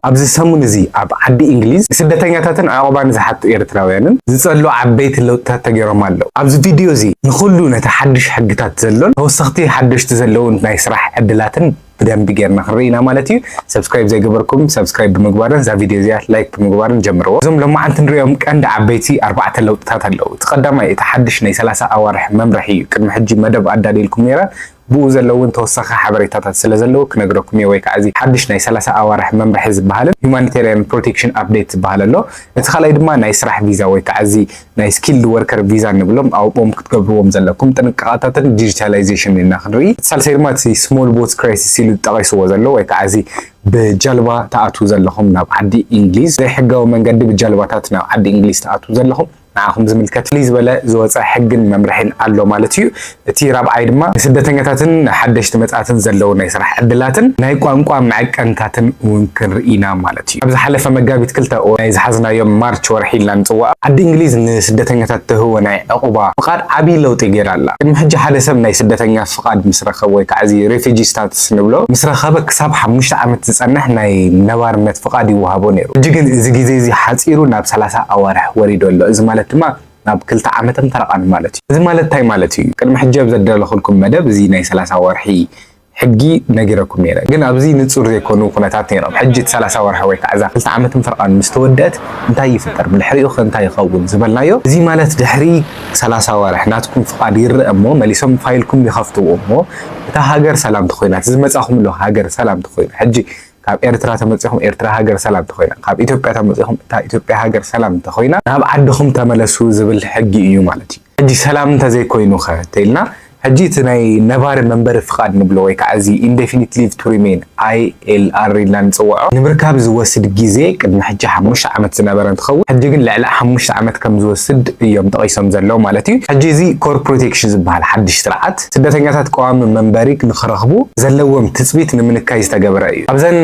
ኣብዚ ሰሙን እዚ ኣብ ዓዲ እንግሊዝ ስደተኛታትን ዕቑባ ንዝሓቱ ኤርትራውያንን ዝጸሉ ዓበይቲ ለውጥታት ተገይሮም ኣለዉ። ኣብዚ ቪድዮ እዚ ንኹሉ ነቲ ሓድሽ ሕግታት ዘሎን ተወሰኽቲ ሓደሽቲ ዘለውን ናይ ስራሕ ዕድላትን ብደንቢ ጌርና ክንርኢ ኢና ማለት እዩ። ሰብስክራይብ ዘይገበርኩም ሰብስክራይብ ብምግባርን እዛ ቪድዮ እዚኣ ላይክ ብምግባርን ጀምርዎ። እዞም ሎማዓንቲ ንሪኦም ቀንዲ ዓበይቲ ኣርባዕተ ለውጥታት ኣለዉ። እቲ ቀዳማይ እቲ ሓድሽ ናይ ሰላሳ ኣዋርሕ መምርሒ እዩ። ቅድሚ ሕጂ መደብ ኣዳልየልኩም ነይረ። ብኡ ዘለውን ተወሳኺ ሓበሬታታት ስለ ዘለዉ ክነግረኩም እየ፣ ወይ ከዓ እዚ ሓድሽ ናይ ሰላሳ ኣዋርሕ መምርሒ ዝበሃልን ሁማኒቴሪያን ፕሮቴክሽን ኣፕዴት ዝበሃል ኣሎ። እቲ ካልኣይ ድማ ናይ ስራሕ ቪዛ ወይ ከዓ እዚ ናይ ስኪልድ ወርከር ቪዛ ንብሎም ኣብኦም ክትገብርዎም ዘለኩም ጥንቃቐታትን ዲጂታላይዜሽን ኢና ክንርኢ። እቲ ሳልሳይ ድማ እቲ ስሞል ቦት ክራይሲስ ኢሉ ዝጠቐስዎ ዘሎ ወይ ከዓ እዚ ብጀልባ ትኣትዉ ዘለኹም ናብ ዓዲ እንግሊዝ፣ ዘይሕጋዊ መንገዲ ብጀልባታት ናብ ዓዲ እንግሊዝ ትኣትዉ ዘለኹም ንዓኹም ዝምልከት ፍልይ ዝበለ ዝወፀ ሕግን መምርሕን ኣሎ ማለት እዩ። እቲ ራብዓይ ድማ ንስደተኛታትን ሓደሽቲ መፃእትን ዘለዉ ናይ ስራሕ ዕድላትን ናይ ቋንቋ መዐቀንታትን እውን ክንርኢ ኢና ማለት እዩ። ኣብ ዝሓለፈ መጋቢት ክልተ ወይ ናይ ዝሓዝናዮም ማርች ወርሒ ኢልና ንፅዋዕ ዓዲ እንግሊዝ ንስደተኛታት ትህቦ ናይ ዕቑባ ፍቓድ ዓብዪ ለውጢ ገይራ ኣላ። ቅድሚ ሕጂ ሓደ ሰብ ናይ ስደተኛ ፍቓድ ምስ ረኸበ ወይ ከዓ እዚ ሬፊጂ ስታትስ ንብሎ ምስ ረኸበ ክሳብ ሓሙሽተ ዓመት ዝፀንሕ ናይ ነባርነት ፍቓድ ይወሃቦ ነይሩ። ሕጂ ግን እዚ ግዜ እዚ ሓፂሩ ናብ ሰላሳ ኣዋርሕ ወሪዱ ኣሎ። እዚ ማለት ድማ ናብ ክልተ ዓመትን ፈረቓን ማለት እዩ። እዚ ማለት እንታይ ማለት እዩ? ቅድሚ ሕጂ ኣብ ዘዳለኹልኩም መደብ እዚ ናይ ሰላሳ ወርሒ ሕጊ ነጊረኩም ነይረ፣ ግን ኣብዚ ንጹር ዘይኮኑ ኩነታት ነይሮም። ሕጂ እቲ ሰላሳ ወርሒ ወይ ከዓ እዛ ክልተ ዓመትን ፈረቓን ምስ ተወደአት እንታይ ይፍጠር፣ ብድሕሪኡ ከ እንታይ ይኸውን ዝበልናዮ። እዚ ማለት ድሕሪ ሰላሳ ወርሒ ናትኩም ፍቓድ ይረአ እሞ መሊሶም ፋይልኩም ይኸፍትዎ እሞ እታ ሃገር ሰላም ተኾይና፣ እቲ ዝመጻኹምሉ ሃገር ሰላም ተኾይኑ፣ ሕጂ ካብ ኤርትራ ተመጺኹም ኤርትራ ሃገር ሰላም ተኾይና፣ ካብ ኢትዮጵያ ተመጺኹም እታ ኢትዮጵያ ሃገር ሰላም ተኾይና ናብ ዓድኹም ተመለሱ ዝብል ሕጊ እዩ ማለት እዩ። ሕጂ ሰላም እንተዘይኮይኑ ከ ተኢልና፣ ሕጂ እቲ ናይ ነባሪ መንበሪ ፍቓድ ንብሎ ወይ ከዓ እዚ ኢንዴፊኒት ሊቭ ቱ ሪሜን፣ ኣይ ኤል ኣር ኢልና ንፅውዖ፣ ንምርካብ ዝወስድ ግዜ ቅድሚ ሕጂ ሓሙሽተ ዓመት ዝነበረ እንትኸውን፣ ሕጂ ግን ልዕሊ ሓሙሽተ ዓመት ከም ዝወስድ እዮም ጠቒሶም ዘለዉ ማለት እዩ። ሕጂ እዚ ኮር ፕሮቴክሽን ዝበሃል ሓድሽ ስርዓት ስደተኛታት ቀዋሚ መንበሪ ንክረኽቡ ዘለዎም ትፅቢት ንምንካይ ዝተገበረ እዩ። ኣብዘን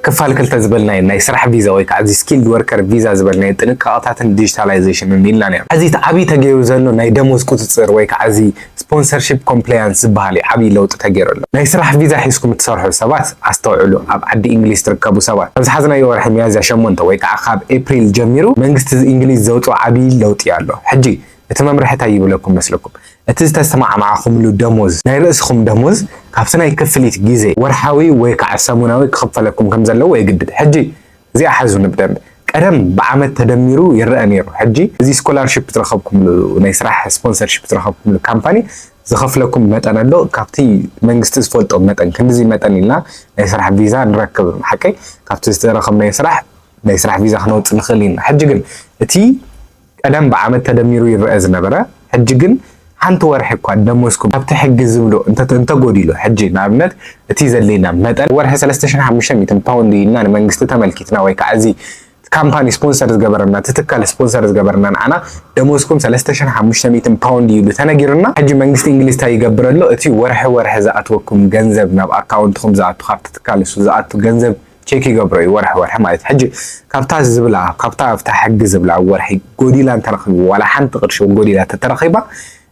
ክፋል ክልተ ዝበልናዮ ናይ ስራሕ ቪዛ ወይ ከዓ እዚ ስኪልድ ወርከር ቪዛ ዝበልናዮ ጥንቃቐታትን ዲጂታላይዜሽንን ኢልና ነይሩ። ሕዚ እቲ ዓብዪ ተገይሩ ዘሎ ናይ ደሞዝ ቁፅፅር ወይ ከዓ እዚ ስፖንሰርሺፕ ኮምፕላያንስ ዝበሃል እዩ ዓብዪ ለውጢ ተገይሩ ኣሎ። ናይ ስራሕ ቪዛ ሒዝኩም እትሰርሑ ሰባት ኣስተውዕሉ። ኣብ ዓዲ እንግሊዝ ትርከቡ ሰባት፣ ኣብ ዝሓዝናዮ ወርሒ ሚያዝያ ሸሞንተ ወይ ከዓ ካብ ኤፕሪል ጀሚሩ መንግስቲ እንግሊዝ ዘውፅኦ ዓብዪ ለውጢ ኣሎ። ሕጂ እቲ መምርሒ እንታይ ይብለኩም መስለኩም? እቲ ዝተሰማዕማዕኹምሉ ደሞዝ፣ ናይ ርእስኹም ደሞዝ ካብቲ ናይ ክፍሊት ግዜ ወርሓዊ ወይ ከዓ ሰሙናዊ ክኽፈለኩም ከም ዘለዎ የግድድ። ሕጂ እዚኣ ሓዙኒ ብደንቢ። ቀደም ብዓመት ተደሚሩ ይረአ ነይሩ። ሕጂ እዚ ስኮላርሺፕ ዝረኸብኩምሉ፣ ናይ ስራሕ ስፖንሰርሺፕ ዝረኸብኩምሉ ካምፓኒ ዝኸፍለኩም መጠን ኣሎ። ካብቲ መንግስቲ ዝፈልጦ መጠን፣ ክንድዚ መጠን ኢልና ናይ ስራሕ ቪዛ ንረክብ። ሓቀይ፣ ካብቲ ዝተረኸብናዮ ስራሕ ናይ ስራሕ ቪዛ ክነውፅእ ንኽእል ኢና። ሕጂ ግን እቲ ቀደም ብዓመት ተደሚሩ ይረአ ዝነበረ፣ ሕጂ ግን ሓንቲ ወርሒ እኳ ደሞዝኩም ካብቲ ሕጊ ዝብሎ እንተ-፣ እንተጎዲሉ፣ ሕጂ ንኣብነት እቲ ዘድልየና መጠን ወርሒ ሰለስተ ሽሕን ሓሙሽተ ሚእትን ፓውንድ እዩ ኢልና ንመንግስቲ ተመልኪትና ወይ ከዓ እዚ ካምፓኒ ስፖንሰር ዝገበረና፣ እቲ ትካል ስፖንሰር ዝገበረና ንዓና ደሞዝኩም ሰለስተ ሽሕን ሓሙሽተ ሚእትን ፓውንድ እዩ ኢሉ ተነጊሩና፣ ሕጂ መንግስቲ እንግሊዝ እንታይ ይገብር ኣሎ? እቲ ወርሒ ወርሒ ዝኣትወኩም ገንዘብ፣ ናብ ኣካውንትኩም ዝኣቱ፣ ካብቲ ትካል እሱ ዝኣቱ ገንዘብ ቼክ ይገብሮ እዩ ወርሒ ወርሒ ማለት እዩ። ሕጂ ካብታ ዝብላ፣ ካብታ ኣብታ ሕጊ ዝብላ ወርሒ ጎዲላ እንተረኺቡ፣ ዋላ ሓንቲ ቅርሺ እውን ጎዲላ ተተረኺባ፣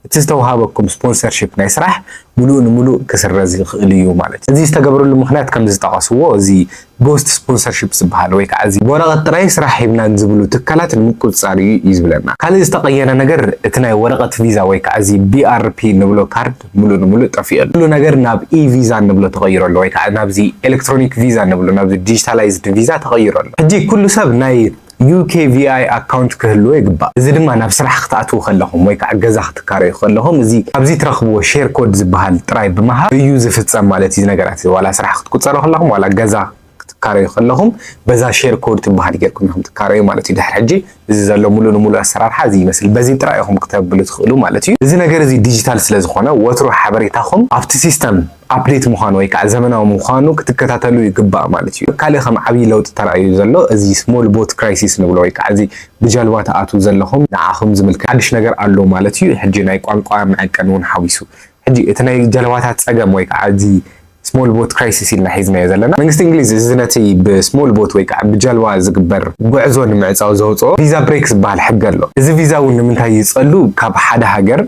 እቲ ዝተውሃበኩም ስፖንሰርሺፕ ናይ ስራሕ ሙሉእ ንሙሉእ ክስረዝ ይኽእል እዩ ማለት እዩ። እዚ ዝተገበረሉ ምኽንያት ከም ዝጠቐስዎ፣ እዚ ጎስት ስፖንሰርሺፕ ዝበሃል ወይ ከዓ እዚ ወረቐት ጥራይ ስራሕ ሂብና ዝብሉ ትካላት ንምቁፅፃር እዩ እዩ ዝብለና። ካልእ ዝተቐየረ ነገር እቲ ናይ ወረቐት ቪዛ ወይ ከዓ እዚ ቢ ኣር ፒ ንብሎ ካርድ ሙሉእ ንሙሉእ ጠፊኡ ኣሎ። ኩሉ ነገር ናብ ኢ ቪዛ ንብሎ ተቐይሩ ኣሎ ወይ ከዓ ናብዚ ኤሌክትሮኒክ ቪዛ ንብሎ፣ ናብዚ ዲጂታላይዝድ ቪዛ ተቐይሩ ኣሎ። ሕጂ ኩሉ ሰብ ናይ ዩ ኬ ቪ ኣይ ኣካውንት ክህልዎ ይግባእ። እዚ ድማ ናብ ስራሕ ክትኣትዉ ከለኹም ወይ ከዓ ገዛ ክትካረዩ ከለኹም እዚ ኣብዚ ትረኽብዎ ሼር ኮድ ዝበሃል ጥራይ ብምሃብ እዩ ዝፍጸም ማለት እዩ። እዚ ነገራት እዚ ዋላ ስራሕ ክትቁጸሩ ከለኹም ዋላ ገዛ ክትካረዩ ከለኹም በዛ ሼር ኮድ ትበሃል ጌርኩም ኢኹም ትካረዩ ማለት እዩ። ድሕሪ ሕጂ እዚ ዘሎ ሙሉእ ንሙሉእ ኣሰራርሓ እዚ ይመስል። በዚ ጥራይ ኢኹም ክተብሉ ትኽእሉ ማለት እዩ። እዚ ነገር እዚ ዲጂታል ስለ ዝኾነ ወትሩ ሓበሬታኹም ኣብቲ ሲስተም ኣፕዴት ምዃኑ ወይ ከዓ ዘመናዊ ምዃኑ ክትከታተሉ ይግባእ ማለት እዩ። ካልእ ከም ዓብዪ ለውጢ ተራእዩ ዘሎ እዚ ስሞል ቦት ክራይሲስ ንብሎ ወይ ከዓ እዚ ብጀልባ ትኣትዉ ዘለኹም ንዓኹም ዝምልከት ሓድሽ ነገር ኣሎ ማለት እዩ። ሕጂ ናይ ቋንቋ መዐቀኒ እውን ሓዊሱ። ሕጂ እቲ ናይ ጀልባታት ጸገም ወይ ከዓ እዚ ስሞል ቦት ክራይሲስ ኢልና ሒዝናዮ ዘለና። መንግስቲ እንግሊዝ እዚ ነቲ ብስሞል ቦት ወይ ከዓ ብጀልባ ዝግበር ጉዕዞ ንምዕጻው ዘውፅኦ ቪዛ ብሬክ ዝበሃል ሕጊ ኣሎ። እዚ ቪዛ እውን ንምንታይ ይፀሉ? ካብ ሓደ ሃገር፣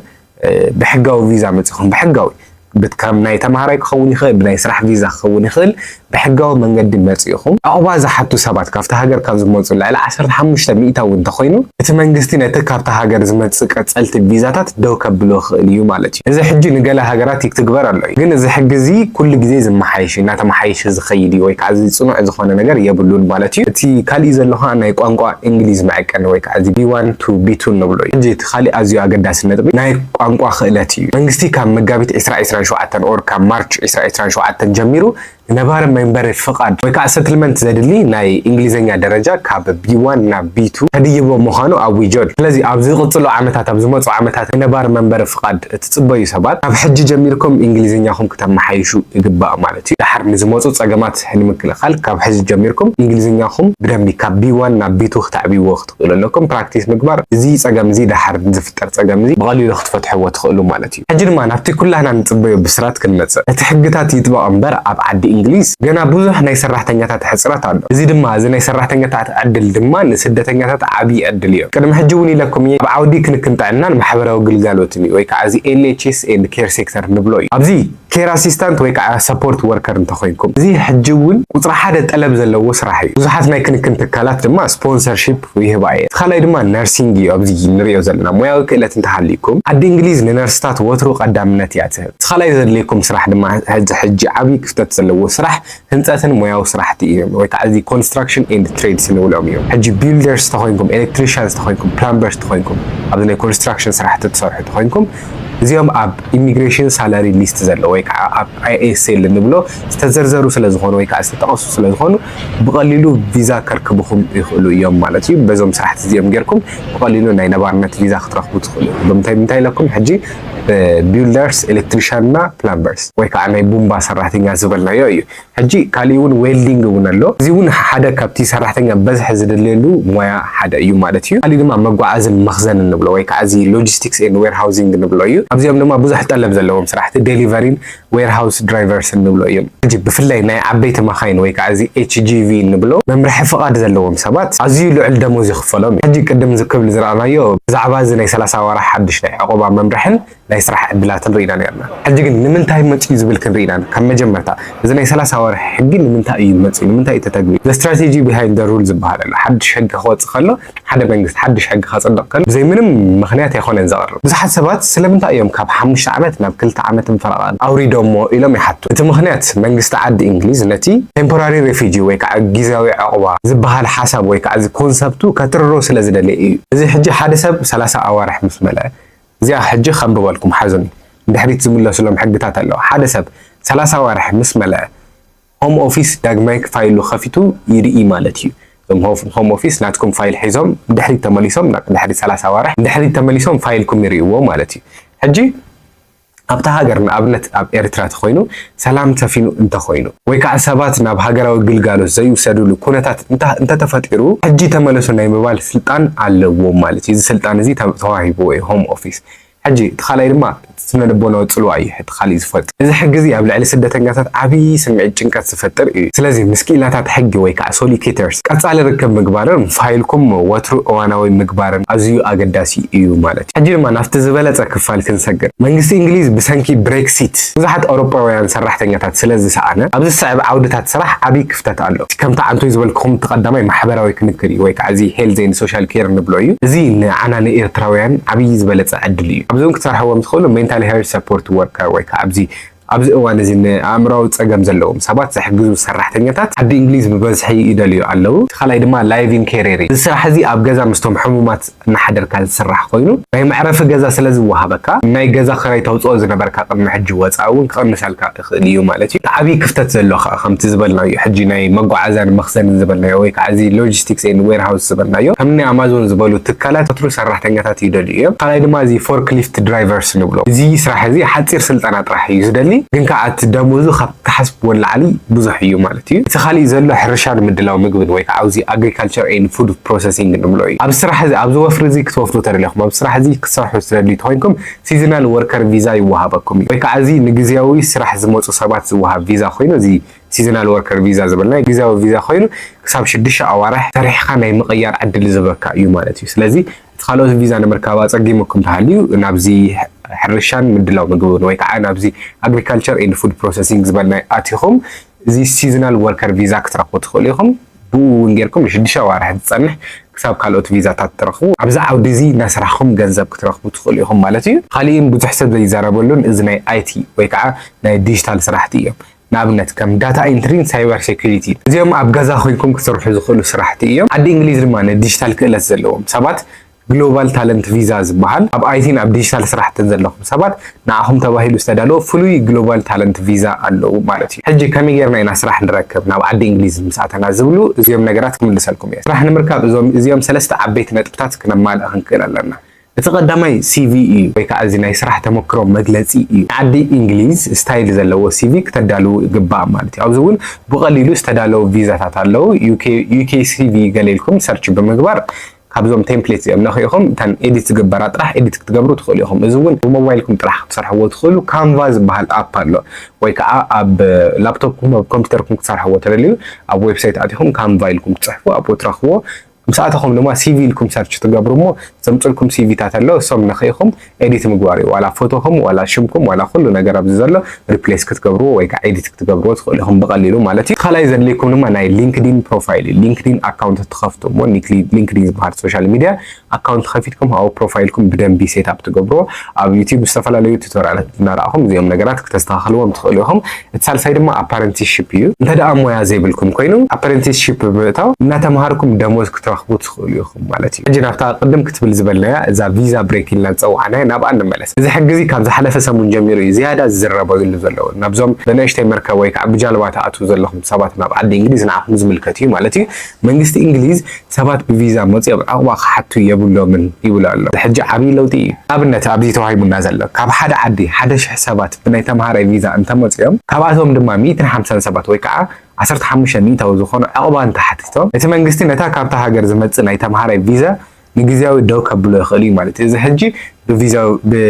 እ፣ ብሕጋዊ ቪዛ መፂኹም፣ ብሕጋዊ ብት-፣ ከም ናይ ተምሃራይ ክኸውን ይኽእል፣ ብናይ ስራሕ ቪዛ ክኸውን ይኽእል፣ ብሕጋዊ መንገዲ መጺእኹም ዕቑባ ዝሓቱ ሰባት ካብቲ ሃገር ካብ ዝመጹ ልዕሊ ዓሰርተ ሓሙሽተ ሚእታዊ እንተኾይኑ፣ እቲ መንግስቲ ነቲ ካብታ ሃገር ዝመጽእ ቀጸልቲ ቪዛታት ደው ከብሎ ይኽእል እዩ ማለት እዩ። እዚ ሕጂ ንገለ ሃገራት ይትግበር ኣሎ እዩ። ግን እዚ ሕጊ እዚ ኩሉ ግዜ ዝመሓየሽ እዩ፣ እናተመሓየሸ ዝኸይድ እዩ፣ ወይ ከዓ እዚ ጽኑዕ ዝኾነ ነገር የብሉን ማለት እዩ። እቲ ካሊእ ዘሎ ከዓ ናይ ቋንቋ እንግሊዝ መዐቀኒ ወይ ከዓ እዚ ቢ ዋን ቱ ቢ ቱ ንብሎ እዩ። ሕጂ እቲ ካሊእ ኣዝዩ ኣገዳሲ ነጥቢ ናይ ቋንቋ ክእለት እዩ። መንግስቲ ካብ መጋቢት ዕስራ ዕስራን ሸውዓተን ኦር ካብ ማርች ዕስራ ዕስራን ሸውዓተን ጀሚሩ ንነባሪ መንበሪ ፍቓድ ወይ ከዓ ሰትልመንት ዘድሊ ናይ እንግሊዝኛ ደረጃ ካብ ቢ ዋን ናብ ቢ ቱ ተድይቦ ምዃኑ ኣዊጆ ኣሎ። ስለዚ ኣብ ዝቕፅሉ ዓመታት፣ ኣብ ዝመፁ ዓመታት ናይ ነባሪ መንበሪ ፍቓድ እትፅበዩ ሰባት ካብ ሕጂ ጀሚርኩም እንግሊዝኛኹም ክተመሓይሹ ይግባእ ማለት እዩ። ደሓር ንዝመፁ ፀገማት ንምክልኻል ካብ ሕጂ ጀሚርኩም እንግሊዝኛኹም ብደንቢ ካብ ቢ ዋን ናብ ቢ ቱ ክተዕብይዎ ክትኽእሉ ኣለኩም። ፕራክቲስ ምግባር እዚ ፀገም እዚ ደሓር ዝፍጠር ፀገም እዚ ብቐሊሉ ክትፈትሕዎ ትኽእሉ ማለት እዩ። ሕጂ ድማ ናብቲ ኩላህና ንፅበዮ ብስራት ክንመፅእ። እቲ ሕግታት ይጥበቕ እምበር ኣብ ዓዲ እንግሊዝ ገና ብዙሕ ናይ ሰራሕተኛታት ሕፅረት ኣሎ። እዚ ድማ፣ እዚ ናይ ሰራሕተኛታት ዕድል ድማ ንስደተኛታት ዓብዪ ዕድል እዩ። ቅድሚ ሕጂ እውን ኢለኩም እየ፣ ኣብ ዓውዲ ክንክን ጥዕናን ማሕበራዊ ግልጋሎትን እዩ፣ ወይ ከዓ እዚ ኤን ኤች ኤስ ኤንድ ኬር ሴክተር ንብሎ እዩ። ኣብዚ ኬር ኣሲስታንት ወይ ከዓ ሰፖርት ወርከር እንተኾይንኩም፣ እዚ ሕጂ እውን ቁፅሪ ሓደ ጠለብ ዘለዎ ስራሕ እዩ። ብዙሓት ናይ ክንክን ትካላት ድማ ስፖንሰርሺፕ ይህባ እየ። እቲ ካልኣይ ድማ ነርሲንግ እዩ። ኣብዚ ንሪኦ ዘለና ሞያዊ ክእለት እንተሃልይኩም፣ ዓዲ እንግሊዝ ንነርስታት ወትሩ ቀዳምነት እያ ትህብ። እቲ ካልኣይ ዘድልየኩም ስራሕ ድማ ሕዚ ሕጂ ዓብዪ ክፍተት ዘለዎ ስራሕ ህንፀትን ሞያዊ ስራሕቲ እዮም፣ ወይ ከዓ እዚ ኮንስትራክሽን ኤንድ ትሬድስ ንብሎም እዮም። ሕጂ ቢልደርስ ተኾይንኩም፣ ኤሌክትሪሽያንስ ተኾይንኩም፣ ፕላምበርስ ተኾይንኩም፣ ኣብዚ ናይ ኮንስትራክሽን ስራሕቲ ትሰርሑ ተኾይንኩም፣ እዚኦም ኣብ ኢሚግሬሽን ሳላሪ ሊስት ዘሎ ወይ ከዓ ኣብ ኣይ ኤስ ኤል ንብሎ ዝተዘርዘሩ ስለ ዝኾኑ ወይ ከዓ ዝተጠቐሱ ስለ ዝኾኑ ብቐሊሉ ቪዛ ከርክብኹም ይኽእሉ እዮም ማለት እዩ። በዞም ስራሕቲ እዚኦም ጌርኩም ብቐሊሉ ናይ ነባርነት ቪዛ ክትረኽቡ ትኽእሉ። ብምንታይ፣ ምንታይ ኢለኩም ሕጂ ቢልደርስ፣ ኤሌክትሪሽያን እና ፕላምበርስ ወይ ከዓ ናይ ቡምባ ሰራሕተኛ ዝበልናዮ እዩ። ሕጂ ካሊእ እውን ዌልዲንግ እውን ኣሎ። እዚ እውን ሓደ ካብቲ ሰራሕተኛ በዝሒ ዝድልየሉ ሞያ ሓደ እዩ ማለት እዩ። ካሊእ ድማ መጓዓዝን መኽዘንን ንብሎ ወይ ከዓ እዚ ሎጂስቲክስ ኤንድ ዌርሃውሲንግ ንብሎ እዩ። ኣብዚኦም ድማ ብዙሕ ጠለብ ዘለዎም ስራሕቲ ዴሊቨሪን ዌርሃውስ ድራይቨርስን ንብሎ እዮም። ሕጂ ብፍላይ ናይ ዓበይቲ መኻይን ወይ ከዓ እዚ ኤች ጂ ቪ ንብሎ መምርሒ ፍቓድ ዘለዎም ሰባት ኣዝዩ ልዑል ደሞዝ ይኽፈሎም እዩ። ሕጂ ቅድም ዝክብል ዝረኣናዮ ብዛዕባ እዚ ናይ ሰላሳ ኣዋርሕ ሓድሽ ናይ ዕቑባ መምርሕን ናይ ስራሕ ዕድላትን ርኢና ነርና። ሕጂ ግን ንምንታይ መፅኡ ዝብል ክንርኢ ኢና። ካብ መጀመርታ እዚ ናይ ሰላሳ ወርሒ ሕጊ ንምንታይ እዩ መፅኡ? ንምንታይ እዩ ተተግቢሩ? The strategy behind the rule ዝበሃል ኣሎ። ሓድሽ ሕጊ ክወፅእ ከሎ፣ ሓደ መንግስቲ ሓድሽ ሕጊ ከፅድቕ ከሎ ብዘይ ምንም ምኽንያት ኣይኮነን ዘቕርብ። ብዙሓት ሰባት ስለምንታይ እዮም ካብ ሓሙሽተ ዓመት ናብ ክልተ ዓመትን ፈረቓን ኣውሪዶሞ ኢሎም ይሓቱ። እቲ ምኽንያት መንግስቲ ዓዲ እንግሊዝ ነቲ ቴምፖራሪ ሬፊጂ ወይ ከዓ ግዝያዊ ዕቑባ ዝበሃል ሓሳብ ወይ ከዓ እዚ ኮንሰፕቱ ከትርሮ ስለ ዝደለየ እዩ። እዚ ሕጂ ሓደ ሰብ ሰላሳ ኣዋርሕ ምስ መለአ እዚኣ ሕጂ ከንብበልኩም ሓዙኒ። ንድሕሪት ዝምለሱሎም ሕግታት ኣለዉ። ሓደ ሰብ ሰላሳ ኣዋርሕ ምስ መለአ ሆም ኦፊስ ዳግማይ ፋይሉ ከፊቱ ይርኢ ማለት እዩ። እዞም ሆፍ-፣ ሆም ኦፊስ ናትኩም ፋይል ሒዞም ድሕሪት ተመሊሶም ናብ ድሕሪት ሰላሳ ኣዋርሕ ድሕሪት ተመሊሶም ፋይልኩም ይርእይዎ ማለት እዩ። ሕጂ ኣብታ ሃገር ንኣብነት ኣብ ኤርትራ ተኾይኑ ሰላም ሰፊኑ እንተኾይኑ ወይ ከዓ ሰባት ናብ ሃገራዊ ግልጋሎት ዘይውሰድሉ ኩነታት እንተ-፣ እንተተፈጢሩ ሕጂ ተመለሱ ናይ ምባል ስልጣን ኣለዎም ማለት እዩ። እዚ ስልጣን እዚ ተ-፣ ተዋሂብዎ እዩ ሆም ኦፊስ። ሕጂ እቲ ካልኣይ ድማ ስነ ልቦናዊ ጽልዋ እዩ። እቲ ካሊእ ዝፈጥር እዚ ሕጊ እዚ ኣብ ልዕሊ ስደተኛታት ዓብዪ ስምዒት ጭንቀት ዝፈጥር እዩ። ስለዚ ምስ ክኢላታት ሕጊ ወይ ከዓ ሶሊሲተርስ ቀጻሊ ርክብ ምግባርን ፋይልኩም ወትሩ እዋናዊ ምግባርን ኣዝዩ ኣገዳሲ እዩ ማለት እዩ። ሕጂ ድማ ናብቲ ዝበለጸ ክፋል ክንሰግር። መንግስቲ እንግሊዝ ብሰንኪ ብሬክሲት ብዙሓት ኣውሮጳውያን ሰራሕተኛታት ስለ ዝሰኣነ ኣብዚ ዝስዕብ ዓውድታት ስራሕ ዓብዪ ክፍተት ኣሎ። ከምቲ ዓንቶይ ዝበልኩኹም እቲ ቀዳማይ ማሕበራዊ ክንክን እዩ ወይ ከዓ እዚ ሄልዝ ኤንድ ሶሻል ኬር ንብሎ እዩ። እዚ ንዓና ንኤርትራውያን ዓብዪ ዝበለጸ ዕድል እዩ። ኣብዞም ክትሰርሕዎም ትኽእሉ ሜንታል ሄልዝ ሰፖርት ወርከር ወይ ከዓ ኣብዚ፣ ኣብዚ እዋን እዚ ንኣእምራዊ ጸገም ዘለዎም ሰባት ዝሕግዙ ሰራሕተኛታት ዓዲ እንግሊዝ ብበዝሒ ይደልዩ ኣለዉ። እቲ ካልኣይ ድማ ላይቭ ኢን ኬር ኤሪያ። እዚ ስራሕ እዚ ኣብ ገዛ ምስቶም ሕሙማት እናሓደርካ ዝስራሕ ኮይኑ ናይ መዕረፊ ገዛ ስለ ዝወሃበካ ናይ ገዛ ክራይ ተውፅኦ ዝነበርካ ቅድሚ ሕጂ ወፃኢ እውን ክቕንሰልካ ይኽእል እዩ ማለት እዩ። እቲ ዓብዪ ክፍተት ዘሎ ከዓ ከምቲ ዝበልናዮ ሕጂ ናይ መጓዓዝያን መኽዘንን ዝበልናዮ ወይ ከዓ እዚ ሎጂስቲክስ ኤንድ ዌርሃውስ ዝበልናዮ ከም ናይ ኣማዞን ዝበሉ ትካላት ወትሩ ሰራሕተኛታት ይደልዩ እዮም። ካልኣይ ድማ እዚ ፎርክሊፍት ድራይቨርስ ንብሎ እዚ ስራሕ እዚ ሓፂር ስልጠና ጥራሕ እዩ ዝደሊ፣ ግን ከዓ እቲ ደሞዙ ካብ ትሓስብዎ ንላዕሊ ብዙሕ እዩ ማለት እዩ። እቲ ካሊእ ዘሎ ሕርሻን ምድላው ምግብን ወይ ከዓ ኣብዚ ኣግሪካልቸር ኤንድ ፉድ ፕሮሰሲንግ ንብሎ እዩ። ኣብዚ ስራሕ እዚ፣ ኣብዚ ወፍሪ እዚ ክትወፍሩ ተደሊኹም፣ ኣብዚ ስራሕ እዚ ክትሰርሑ ትደልዩ ተኾይንኩም ሲዝናል ወርከር ቪዛ ይወሃበኩም እዩ። ወይ ከዓ እዚ ንግዝያዊ ስራሕ ዝመፁ ሰባት ዝወሃብ ቪዛ ኮይኑ፣ እዚ ሲዝናል ወርከር ቪዛ ዝበልና ግዝያዊ ቪዛ ኮይኑ ክሳብ ሽዱሽተ ኣዋርሕ ሰሪሕኻ ናይ ምቕያር ዕድል ዝህበካ እዩ ማለት እዩ። ስለዚ እቲ ካልኦት ቪዛ ንምርካብ ኣጸጊሙኩም ተሃልዩ ናብዚ ሕርሻን ምድላው ምግብን ወይ ከዓ ናብዚ ኣግሪካልቸር ኤንድ ፉድ ፕሮሰሲንግ ዝበልና ኣቲኹም እዚ seasonal worker visa ክትረኽቡ ትኽእሉ ኢኹም። ብኡ እውን ጌርኩም ንሽዱሽተ ኣዋርሕ ዝጸንሕ ክሳብ ካልኦት ቪዛታት ትረኽቡ። ኣብዚ ዓውዲ እዚ እናሰራሕኩም ገንዘብ ክትረኽቡ ትኽእሉ ኢኹም ማለት እዩ። ካሊእን ብዙሕ ሰብ ዘይዛረበሉን እዚ ናይ ኣይቲ ወይ ከዓ ናይ ዲጂታል ስራሕቲ እዮም። ንኣብነት ከም data entry ን cyber security። እዚኦም ኣብ ገዛ ኮይንኩም ክስርሑ ዝኽእሉ ስራሕቲ እዮም። ዓዲ እንግሊዝ ድማ ንዲጂታል ክእለት ዘለዎም ሰባት ግሎባል ታለንት ቪዛ ዝበሃል ኣብ ኣይቲን ኣብ ዲጂታል ስራሕትን ዘለኹም ሰባት ንዓኹም ተባሂሉ ዝተዳለወ ፍሉይ ግሎባል ታለንት ቪዛ ኣለዉ ማለት እዩ። ሕጂ ከመይ ጌርና ኢና ስራሕ ንረክብ ናብ ዓዲ እንግሊዝ ምስ ኣተና ዝብሉ እዚኦም ነገራት ክምልሰልኩም እየ። ስራሕ ንምርካብ እዞም እዚኦም ሰለስተ ዓበይቲ ነጥብታት ክነማልእ ክንክእል ኣለና። እቲ ቀዳማይ ሲቪ እዩ ወይ ከዓ እዚ ናይ ስራሕ ተመክሮ መግለፂ እዩ። ዓዲ እንግሊዝ ስታይል ዘለዎ ሲቪ ክተዳልዉ ይግባእ ማለት እዩ። ኣብዚ እውን ብቐሊሉ ዝተዳለዉ ቪዛታት ኣለዉ። ዩኬ ሲቪ ገለ ኢልኩም ሰርች ብምግባር ካብዞም ቴምፕሌት እዚኦም ነኺእኹም እተን ኤዲት ዝግበራ ጥራሕ ኤዲት ክትገብሩ ትኽእሉ ኢኹም። እዚ እውን ብሞባይልኩም ጥራሕ ክትሰርሕዎ ትኽእሉ ካንቫ ዝበሃል ኣፕ ኣሎ ወይ ከዓ ኣብ ላፕቶፕኩም ኣብ ኮምፒውተርኩም ክትሰርሕዎ ተደልዩ ኣብ ዌብሳይት ኣቲኹም ካንቫ ኢልኩም ትፅሕፉ ኣብኡ ትረኽብዎ። ምስ ኣተኹም ድማ ሲቪ ኢልኩም ሰርች ትገብሩ እሞ ዘምፅልኩም ሲቪታት ኣሎ እሶም ነኺእኹም ኤዲት ምግባር እዩ። ዋላ ፎቶኹም ዋላ ሽምኩም ዋላ ኩሉ ነገር ኣብዚ ዘሎ ሪፕሌስ ክትገብርዎ ወይ ከዓ ኤዲት ክትገብርዎ ትኽእሉ ኢኹም ብቐሊሉ ማለት እዩ። ካልኣይ ዘድልየኩም ድማ ናይ ሊንክዲን ፕሮፋይል እዩ። ሊንክዲን ኣካውንት ትኸፍቱ እሞ ሊንክዲን ዝበሃል ሶሻል ሚድያ ኣካውንት ከፊትኩም ኣብኡ ፕሮፋይልኩም ብደንቢ ሴት ኣፕ ትገብርዎ። ኣብ ዩቲዩብ ዝተፈላለዩ ቱቶሪያላት እናረኣኹም እዚኦም ነገራት ክተስተኻኽልዎም ትኽእሉ ኢኹም። እቲ ሳልሳይ ድማ ኣፓረንቲስሺፕ እዩ። እንተ ደኣ ሞያ ዘይብልኩም ኮይኑ ኣፓረንቲስሺፕ ብምእታው እናተምሃርኩም ደሞዝ ክትረኽቡ ትኽእሉ ኢኹም ማለት እዩ። ሕጂ ናብታ ቅድም ክትብል ዝበልናያ እዛ ቪዛ ብሬክ ኢልና ዝፀዋዕናያ ናብኣ ንመለስ። እዚ ሕጊ እዚ ካብ ዝሓለፈ ሰሙን ጀሚሩ እዩ ዝያዳ ዝዝረበሉ ዘሎ። ናብዞም ብንእሽተይ መርከብ ወይ ከዓ ብጃልባ ትኣትዉ ዘለኹም ሰባት ናብ ዓዲ እንግሊዝ ንዓኹም ዝምልከት እዩ ማለት እዩ። መንግስቲ እንግሊዝ ሰባት ብቪዛ መፂኦም ዕቑባ ክሓቱ የብሎምን ይብሉ ኣሎ። እዚ ሕጂ ዓብዪ ለውጢ እዩ። ኣብነት ኣብዚ ተዋሂቡና ዘሎ ካብ ሓደ ዓዲ ሓደ ሽሕ ሰባት ብናይ ተምሃራይ ቪዛ እንተመፂኦም ካብኣቶም ድማ ሚእትን ሓምሳን ሰባት ወይ ከዓ ዓሰርተ ሓሙሽተ ሚእታዊ ዝኾኑ ዕቑባ እንተሓቲቶም እቲ መንግስቲ ነታ ካብታ ሃገር ዝመፅእ ናይ ተምሃራይ ቪዛ ንግዝያዊ ደው ከብሎ ይኽእል እዩ ማለት እዩ። እዚ ሕጂ ብቪዛ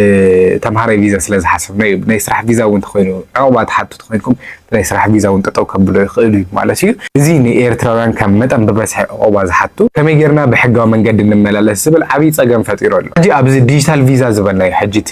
ብተምሃራይ ቪዛ ስለ ዝሓሰብና እዩ። ናይ ስራሕ ቪዛ እውን እንተኾይኑ ዕቑባ ትሓቱ ተኾይንኩም ናይ ስራሕ ቪዛ እውን ጠጠው ከብሎ ይኽእል እዩ ማለት እዩ። እዚ ንኤርትራውያን ከም መጠን ብበዝሒ ዕቑባ ዝሓቱ ከመይ ጌርና ብሕጋዊ መንገዲ ንመላለስ ዝብል ዓብዪ ጸገም ፈጢሩ ኣሎ። ሕጂ ኣብዚ ዲጂታል ቪዛ ዝበልናዮ ሕጂ እቲ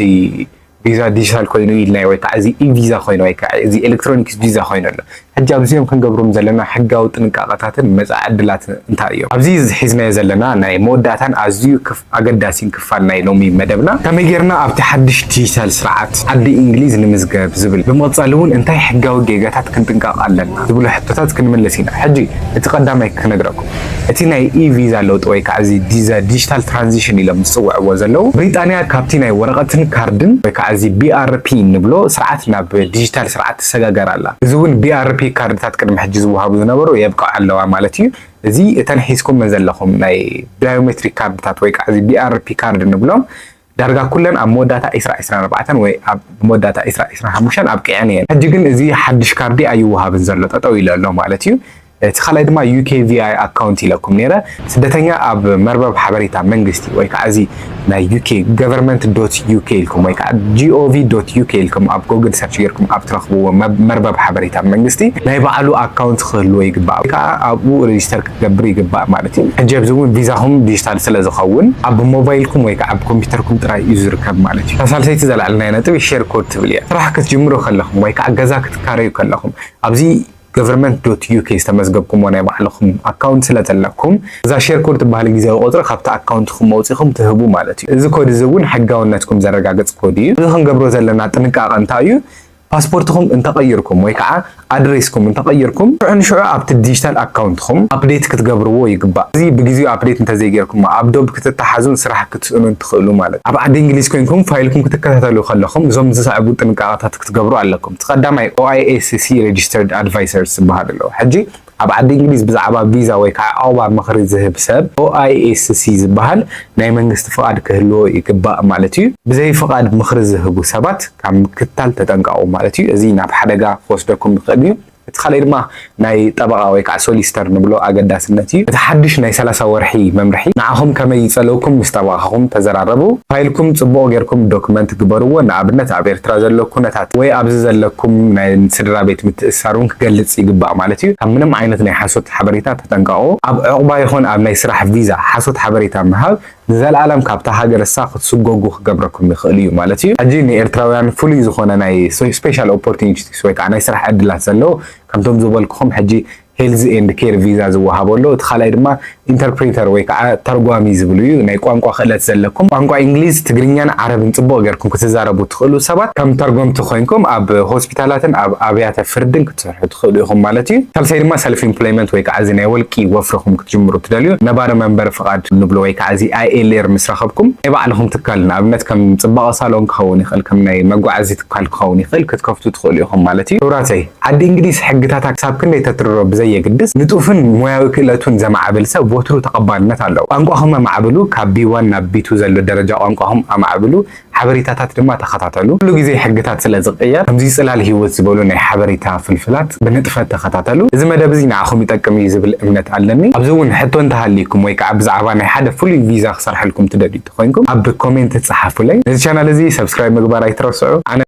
ቪዛ ዲጂታል ኮይኑ ኢልናዮ ወይ ከዓ እዚ ኢቪዛ ኮይኑ ወይ ከዓ እዚ ኤሌክትሮኒክስ ቪዛ ኮይኑ ኣሎ። ሕጂ ኣብዚኦም ክንገብሮም ዘለና ሕጋዊ ጥንቃቐታትን መጻኢ ዕድላትን እንታይ እዮም? ኣብዚ ሒዝናዮ ዘለና ናይ መወዳእታን ኣዝዩ ክፍ ኣገዳሲን ክፋል ናይ ሎሚ መደብና ከመይ ጌርና ኣብቲ ሓድሽ ዲጂታል ስርዓት ዓዲ እንግሊዝ ንምዝገብ ዝብል ብምቕጻል እውን እንታይ ሕጋዊ ጌጋታት ክንጥንቀቕ ኣለና ዝብሉ ሕቶታት ክንምልስ ኢና። ሕጂ እቲ ቀዳማይ ክነግረኩም እቲ ናይ ኢቪዛ ለውጢ ወይ ከዓ እዚ ዲዛ ዲጂታል ትራንዚሽን ኢሎም ዝፅውዕዎ ዘለዉ ብሪጣንያ ካብቲ ናይ ወረቐትን ካርድን ወይ ከዓ እዚ ቢኣርፒ ንብሎ ስርዓት ናብ ዲጂታል ስርዓት ትሰጋገር ኣላ። እዚ እውን ቢኣርፒ ካርድታት ቅድሚ ሕጂ ዝወሃቡ ዝነበሩ የብቅዓ ኣለዋ ማለት እዩ። እዚ እተን ሒዝኩመን ዘለኹም ናይ ባዮሜትሪክ ካርድታት ወይ ከዓ እዚ ቢኣርፒ ካርድ ንብሎም ዳርጋ ኩለን ኣብ መወዳእታ ዒስራ ዒስራን ኣርባዕተን ወይ ኣብ መወዳእታ ዒስራ ዒስራን ሓሙሽተን ኣብቂዐን እየን። ሕጂ ግን እዚ ሓድሽ ካርዲ ኣይወሃብን ዘሎ ጠጠው ኢሉ ኣሎ ማለት እዩ። እቲ ካልኣይ ድማ ዩኬ ቪኣይ ኣካውንት ኢለኩም ነይረ። ስደተኛ ኣብ መርበብ ሓበሬታ መንግስቲ ወይ ከዓ እዚ ናይ ዩኬ ገቨርንመንት ዶት ዩኬ ኢልኩም ወይ ከዓ ጂኦቪ ዶት ዩኬ ኢልኩም ኣብ ጎግል ሰርች ጌርኩም ኣብ ትረኽብዎ መብ- መርበብ ሓበሬታ መንግስቲ ናይ ባዕሉ ኣካውንት ክህልዎ ይግባእ ወይ ከዓ ኣብኡ ሬጅስተር ክትገብር ይግባእ ማለት እዩ። ሕጂ ኣብዚ እውን ቪዛኹም ዲጂታል ስለ ዝኸውን ኣብ ሞባይልኩም ወይ ከዓ ኣብ ኮምፒውተርኩም ጥራይ እዩ ዝርከብ ማለት እዩ። እታ ሳልሰይቲ ዘላዕለናያ ነጥቢ ሼር ኮድ ትብል እያ። ስራሕ ክትጅምሩ ከለኹም ወይ ከዓ ገዛ ክትካረዩ ከለኹም ኣብዚ ገቨርንመንት ዶት ዩኬ ዝተመዝገብኩሞ ናይ ባዕልኹም ኣካውንት ስለ ዘለኩም እዛ ሼር ኮድ ትበሃል ግዜያዊ ቁፅሪ ካብቲ ኣካውንትኹም ኣውፂኹም ትህቡ ማለት እዩ። እዚ ኮድ እዚ እውን ሕጋውነትኩም ዘረጋግፅ ኮድ እዩ። እዚ ክንገብሮ ዘለና ጥንቃቐ እንታይ እዩ? ፓስፖርትኹም እንተቐይርኩም ወይ ከዓ ኣድሬስኩም እንተቐይርኩም ሽዑ ንሽዑ ኣብቲ ዲጂታል ኣካውንትኹም ኣፕዴት ክትገብርዎ ይግባእ። እዚ ብግዜኡ ኣፕዴት እንተዘይጌርኩም ኣብ ዶብ ክትተሓዙን ስራሕ ክትስእኑን ትኽእሉ ማለት እዩ። ኣብ ዓዲ እንግሊዝ ኮይንኩም ፋይልኩም ክትከታተሉ ከለኹም እዞም ዝስዕቡ ጥንቃቐታት ክትገብሩ ኣለኩም። እቲ ቀዳማይ ኦኣይኤስሲ ሬጅስተርድ ኣድቫይሰርስ ዝበሃል ኣለዉ። ሕጂ ኣብ ዓዲ እንግሊዝ ብዛዕባ ቪዛ ወይ ከዓ ዕቑባ ምኽሪ ዝህብ ሰብ ኦኣይኤስሲ ዝበሃል ናይ መንግስቲ ፍቓድ ክህልዎ ይግባእ ማለት እዩ። ብዘይ ፍቓድ ምኽሪ ዝህቡ ሰባት ካብ ምክትታል ተጠንቀቑ ማለት እዩ። እዚ ናብ ሓደጋ ክወስደኩም ይኽእል እዩ። እቲ ካልኣይ ድማ ናይ ጠበቓ ወይ ከዓ ሶሊስተር ንብሎ ኣገዳስነት እዩ። እቲ ሓድሽ ናይ ሰላሳ ወርሒ መምርሒ ንዓኹም ከመይ ይጸለውኩም ምስ ጠበቓኹም ተዘራረቡ። ፋይልኩም ጽቡቕ ጌርኩም ዶክመንት ግበርዎ። ንኣብነት ኣብ ኤርትራ ዘሎ ኩነታት ወይ ኣብዚ ዘለኩም ናይ ስድራ ቤት ምትእስሳር እውን ክገልጽ ይግባእ ማለት እዩ። ካብ ምንም ዓይነት ናይ ሓሶት ሓበሬታ ተጠንቀቑ። ኣብ ዕቑባ ይኹን ኣብ ናይ ስራሕ ቪዛ ሓሶት ሓበሬታ ምሃብ ንዘለኣለም ካብታ ሃገር እሳ ክትስጎጉ ክገብረኩም ይኽእል እዩ ማለት እዩ። ሕጂ ንኤርትራውያን ፍሉይ ዝኾነ ናይ ስፔሻል ኦፖርቱኒቲስ ወይ ከዓ ናይ ስራሕ ዕድላት ዘለዎ፣ ከምቶም ዝበልኩኹም ሕጂ ሄልዝ ኤንድ ኬር ቪዛ ዝወሃበሉ፣ እቲ ካልኣይ ድማ ኢንተርፕሪተር ወይ ከዓ ተርጓሚ ዝብሉ እዩ። ናይ ቋንቋ ክእለት ዘለኩም፣ ቋንቋ እንግሊዝ፣ ትግርኛን ዓረብን ጽቡቕ ጌርኩም ክትዛረቡ ትኽእሉ ሰባት ከም ተርጎምቲ ኮይንኩም ኣብ ሆስፒታላትን ኣብ ኣብያተ ፍርድን ክትሰርሑ ትኽእሉ ኢኹም ማለት እዩ። ሳልሳይ ድማ ሰልፍ ኢምፕሎይመንት ወይ ከዓ እዚ ናይ ወልቂ ወፍርኹም ክትጅምሩ ትደልዩ፣ ነባሪ መንበሪ ፍቓድ ንብሎ ወይ ከዓ እዚ ኣይ ኤል ኤር ምስ ረኸብኩም ናይ ባዕልኹም ትካል፣ ንኣብነት ከም ጽባቐ ሳሎን ክኸውን ይኽእል፣ ከም ናይ መጓዓዚ ትካል ክኸውን ይኽእል፣ ክትከፍቱ ትኽእሉ ኢኹም ማለት እዩ። ክቡራተይ፣ ዓዲ እንግሊዝ ሕግታታ ክሳብ ክንደይ ተትርሮ ብዘየግድስ፣ ንጡፍን ሞያዊ ክእለቱን ዘማዕብል ሰብ ወትሩ ተቐባልነት ኣለዎ። ቋንቋኹም ኣማዕብሉ፣ ካብ ቢ ዋን ናብ ቢ ቱ ዘሎ ደረጃ ቋንቋኹም ኣማዕብሉ፣ ሓበሬታታት ድማ ተኸታተሉ። ኩሉ ግዜ ሕግታት ስለ ዝቕየር፣ ከምዚ ጽላል ህይወት ዝበሉ ናይ ሓበሬታ ፍልፍላት ብንጥፈት ተኸታተሉ። እዚ መደብ እዚ ንዓኹም ይጠቅም እዩ ዝብል እምነት ኣለኒ። ኣብዚ እውን ሕቶ እንተሃልይኩም ወይ ከዓ ብዛዕባ ናይ ሓደ ፍሉይ ቪዛ ክሰርሐልኩም ትደልዩ እንተኾይንኩም፣ ኣብ ኮሜንት ጸሓፉለይ። ነዚ ቻናል እዚ ሰብስክራይብ ምግባር ኣይትረስዑ። ኣነ